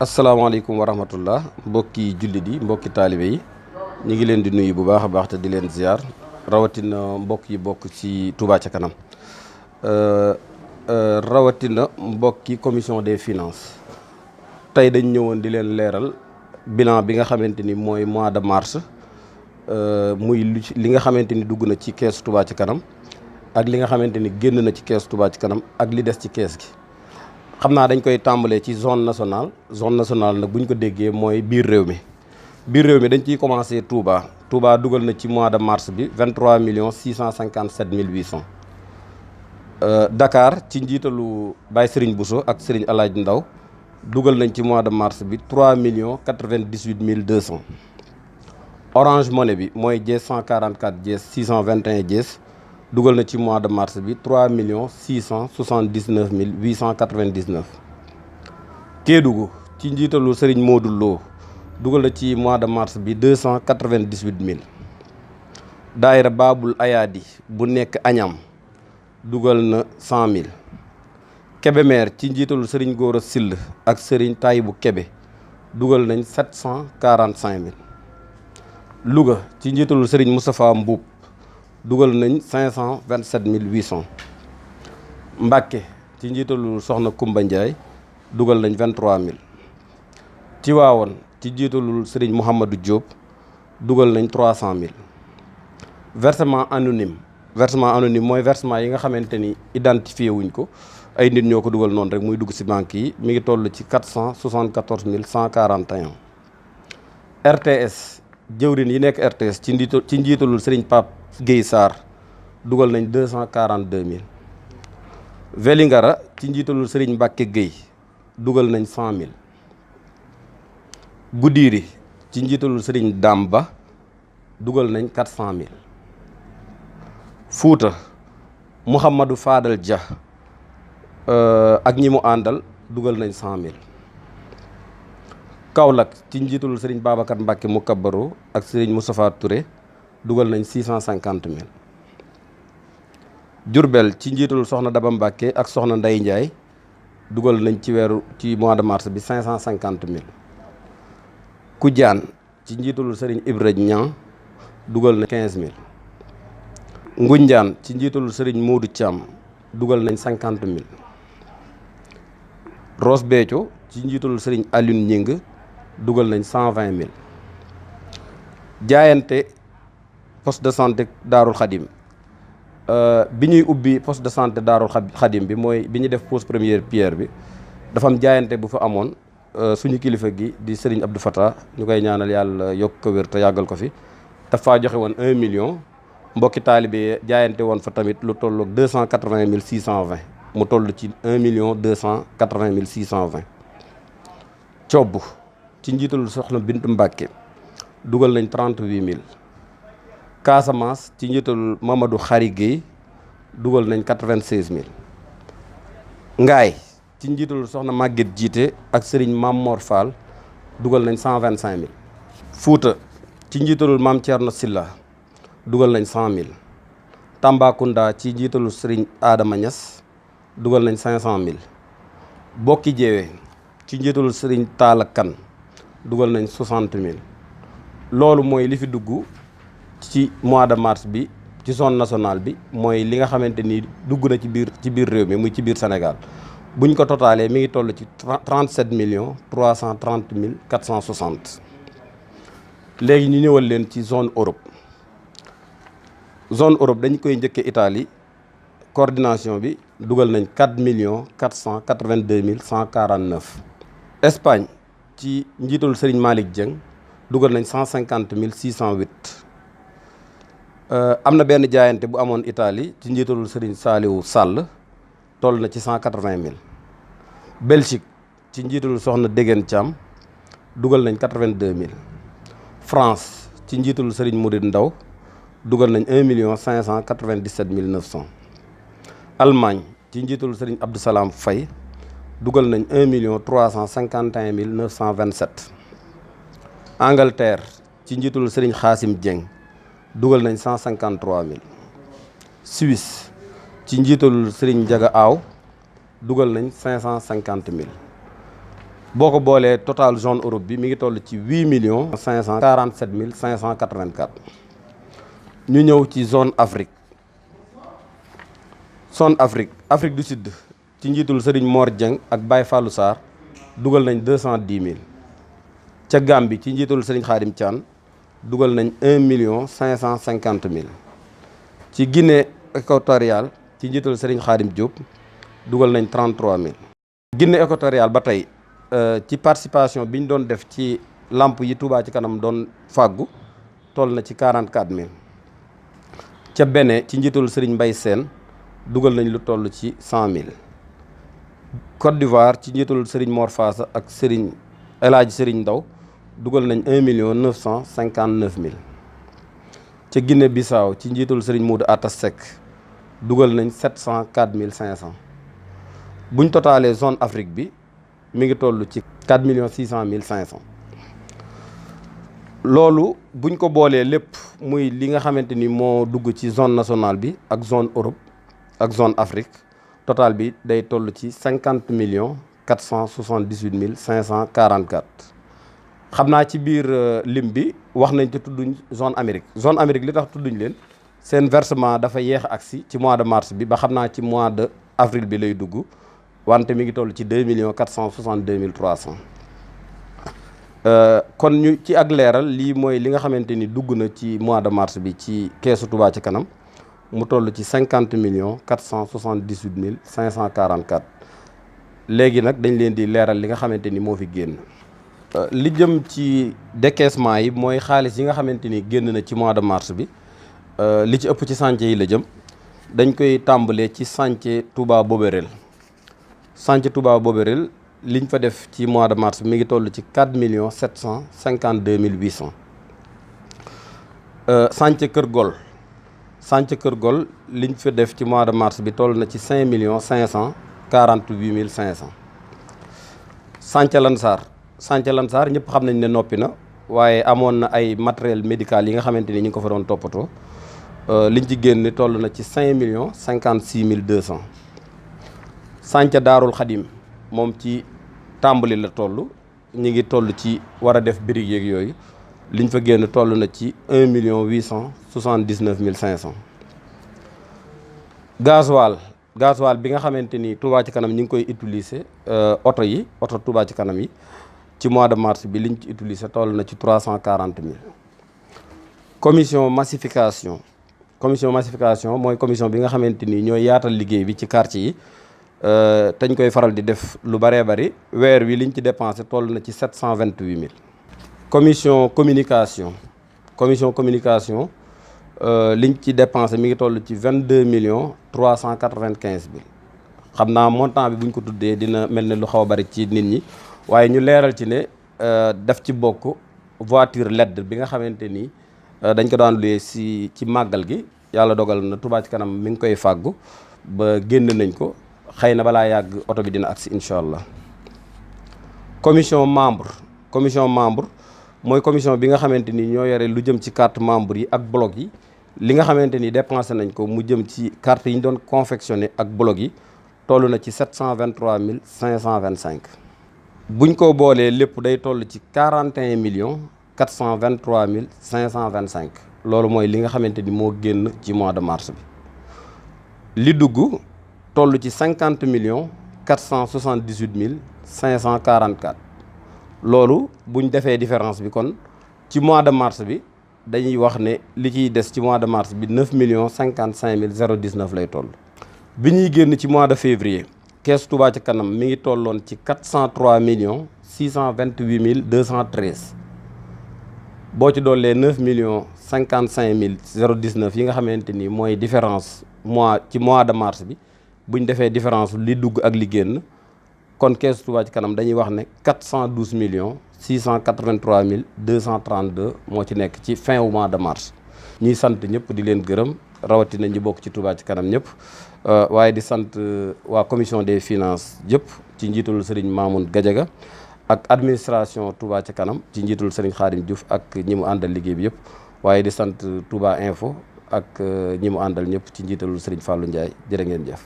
asalaamaaleykum wa rahmatullah mbokki jullit yi mbokki taalibe yi ñu ngi leen di nuyu bu baax a baax te di leen ziar rawatina mbokk yi bokk ci Touba ca kanam rawatina mbokki commission des finances tey dañ ñëwoon di leen leeral bilan bi nga xamante ni mooy mois de mars muy li nga xamante ni dugg na ci keesu Touba ca kanam ak li nga xamante ni génn na ci keesu Touba ca kanam ak li des ci kees gi. xam naa dañ koy tàmbalee ci zone nationale nag bu ñu ko déggee mooy biir réew mi dañ ciy commencé Touba dugal na ci mois de mars bi 23 657 800. Dakar ci njiitalu Baye Serigne Bousso ak Serigne Alaaji Ndaw dugal nañ ci mois de mars bi 3 98 200. Orange Money bi mooy Dièse 144 Dièse 621 Dièse dugal na ci mois de mars bi 3 679 899. Kédougou ci njiitalu Serigne Modou Lo dugal na ci mois de mars bi 298 000. Daayira Babul Ayadi bu nekk Agnam dugal na 100 000. Kébémer ci njiitalu Serigne Gora Sill ak Serigne Taïbu Kébé dugal nañ 745 000. Louga ci njiitalu Serigne Moustapha Mbuub dugal nañ 527 800. Mbàkke ci njiitalu Soxna Kumba Ndiaye dugal nañ 23 000. Tiwaawoon ci njiitalul Serigne Mouhamadou Diop dugal nañ 300 000. Versement anonyme mooy versement yi nga xamante ni identifié wuñ ko ay nit ñoo ko dugal noonu rek muy dugg ci banque yi mi ngi toll ci 474 141. RTS jëwrin yi nekk RTS ci njiitalul Serigne Pape Guèye Sarr dugal nañ 242 000. Vélingara ci njiitalul Serigne Mbacke Guèye dugal nañ 100 000. Goudiri ci njiitalul Serigne Damba dugal nañ 400 000. Fouta Mouhamadou Fadal Dia ak ñi mu àndal dugal nañ 100 000. Kaolack ci njiitalul Serigne Babacar Mbacke mu Kabaro ak Serigne Moustapha Touré dugal nañ 650 000. Diourbel ci njiitalul Soxna Daba Mbacke ak Soxna Ndey Ndiaye dugal nañ ci mois de mars bi 550 000. Koudiane ci njiitalul Serigne Ibra Niang dugal nañ 15 000. Ngoundiane ci njiitalul Serigne Modou Thiam dugal nañ 50 000. Ross Béthio ci njiitalul Serigne Alioune Ñing dugal nañ 120 000. jaayante poste de santé Daarul Xadim bi ñuy ubbi poste de santé Daarul Xadim bi mooy bi ñu def pose première pierre bi dafa am jaayante bu fa amoon suñu kilifa gi di Serigne Abdou Fatah ñu koy ñaanal yàlla yokk ko wér te yàggal ko fi dafa joxe woon 1 million mbokki taalibe jaayante woon fa tamit lu tolloog 280 620 mu toll ci 1 280 620. Cobb ci njiitalul Soxna Bintu Mbàkke dugal nañ 38 000. Casamance ci njiitalul Mamadou Khary Guèye dugal nañ 96 000. Ngaay ci njiitalul Soxna Maguette Jiite ak Serigne Mamor Fall dugal nañ 125 000. Fouta ci njiitalul Mame Thierno Silla dugal nañ 100 000. Tambacounda ci njiitalul Serigne Adama Niass dugal nañ 500 000. Bokki Jeewe ci njiitalul Serigne Talla Kane dugal nañ 60 000. loolu mooy li fi dugg ci mois de mars bi ci zone nationale bi mooy li nga xamante ni dugg na ci biir réew mi muy ci biir Sénégal buñ ko totalee mi ngi toll ci 37 330 460. léegi ñu ñëwal leen ci zone Europe dañ koy njëkkee Italie coordination bi dugal nañ 4 482 149. Espagne ci njiitul Serigne Malick Dieng dugal nañ 150 608. am na benn jaayante bu amoon Italie ci njiitalul Serigne Saliou Sall toll na ci 180 000. Belgique ci njiitalul Soxna Dégène Thiam dugal nañ 82 000. France ci njiitalul Serigne Mourid Ndaw dugal nañ 1 597 900. Allemagne ci njiitalul Serigne Abdou Salam Faye dugal nañ 1 351 927. Angleterre ci njiitalul Serigne Xaasim Dieng dugal nañ 153 000. Suisse ci njiitalul Serigne Ndiaga Aw dugal nañ 550 000. boo ko boolee total zone Europe bi mi ngi toll ci 8 547 584. ñu ñëw ci zone Afrique. zone Afrique du Sud ci njiitul Serigne Mor Dieng ak Baye Fallou Sarr dugal nañ 210 000. ca Gambie ci njiitul Serigne Khadim Thian dugal nañ 1 550 000. ci Guinée équatoriale ci njiitul Serigne Khadim Diop dugal nañ 33 000. Guinée équatoriale ba tey ci participation bi ñu doon def ci lamp yi Touba ci kanam doon fàggu toll na ci 44 000. ca Bénin ci njiitul Serigne Mbaye Sène dugal nañ lu toll ci 100 000. Côte d'Ivoire ci njiitul Serigne Mor Faasa ak Serigne El Hadj Serigne Ndaw dugal nañ 1 959 000. ca Guinée Bissau ci njiitul Serigne Modou Atta Seck dugal nañ 704 500. buñ totalee zone Afrique bi mi ngi toll ci 4 600 500. loolu buñ ko boolee lépp muy li nga xamante ni moo dugg ci zone nationale bi ak zone Europe ak zone Afrique total bi day toll ci 50 478 544. xam naa ci biir lim bi wax nañ te tudduñ zone Amérique li tax tudduñ leen seen versement dafa yéex agsi ci mois de mars bi ba xam naa ci mois de avril bi lay dugg wante mi ngi toll ci 2 462 300. kon ñu ci ak leeral lii mooy li nga xamante ni dugg na ci mois de mars bi ci keesu Touba ci kanam mu toll ci 50 478 544. léegi nag dañ leen di leeral li nga xamante ni moo fi génn. li jëm ci décaissement yi mooy xaalis yi nga xamante ni génn na ci mois de mars bi li ci ëpp ci chantier yi la jëm. dañ koy tàmbalee ci chantier Touba Boberel. chantier Touba Boberel liñ fa def ci mois de mars bi mi ngi toll ci 4 752 800. chantier Kër Gol. chantier Kër Gol liñ fa def ci mois de mars bi toll na ci 5 548 500. chantier Lansar ñëpp xam nañ ne noppi na waaye amoon na ay matériel médical yi nga xamante ni ñu ngi ko fa doon toppatoo liñ ci génn toll na ci 5 56 200. chantier Daarul Xadim moom ci tàmbali la toll ñu ngi toll ci war a def briques yeeg yooyu liñ fa génn toll na ci 1 879 500. gasoil bi nga xamante ni Touba ci kanam ñu ngi koy utiliser oto Touba ci kanam yi ci mois de mars bi liñ ci utiliser toll na ci 340 000. commission massification mooy commission bi nga xamante ni ñooy yaatal liggéey bi ci quartier yi tañ koy faral di def lu bëree bëri weer wi liñ ci dépensé toll na ci 728 000. commission communication liñ ci dépensé mi ngi toll ci 22 395 000. xam naa montant bi buñ ko tuddee dina mel ne lu xaw a bëri ci nit ñi waaye ñu leeral ci ne daf ci bokk voiture LED bi nga xamante ni dañ ko daan luyee ci màggal gi yàlla dogal na Touba ci kanam mi ngi koy fàggu ba génn nañ ko xëy na balaa yàgg oto bi dina agsi incha allah. commission membre mooy commission bi nga xamante ni ñoo yore lu jëm ci carte membre yi ak bloc yi li nga xamante ni dépensé nañ ko mu jëm ci carte yi ñu doon confectionné ak bloc yi toll na ci 723 525. buñ ko boolee lépp day toll ci 41 423 525. loolu mooy li nga xamante ni moo génn ci mois de mars bi. li dugg toll ci 50 478 544. loolu buñ defee différence bi kon ci mois de mars bi dañuy wax ne li ciy des ci mois de mars bi 9 55 019 lay toll. bi ñuy génn ci mois de février kees Touba ci kanam mi ngi tolloon ci 403 628 213. boo ci dollee 9 55 019 yi nga xamante ni mooy différence ci mois de mars bi buñ defee différence li dugg ak li génn kon kees Touba ci kanam dañuy wax ne 412 683 232 moo ci nekk ci fin wu mois de mars. ñuy sant ñëpp di leen gërëm rawatina ñi bokk ci Touba ci kanam ñëpp waaye di sant waa commission des finances yëpp ci njiitul Serigne Mamoun Gadiaga ak administration Touba ci kanam ci njiitul Serigne Khadim Diouf ak ñi mu àndal liggéey bi yëpp waaye di sant Touba Info ak ñi mu àndal ñëpp ci njiitalul Serigne Fallou Ndiaye jërë ngeen jëf.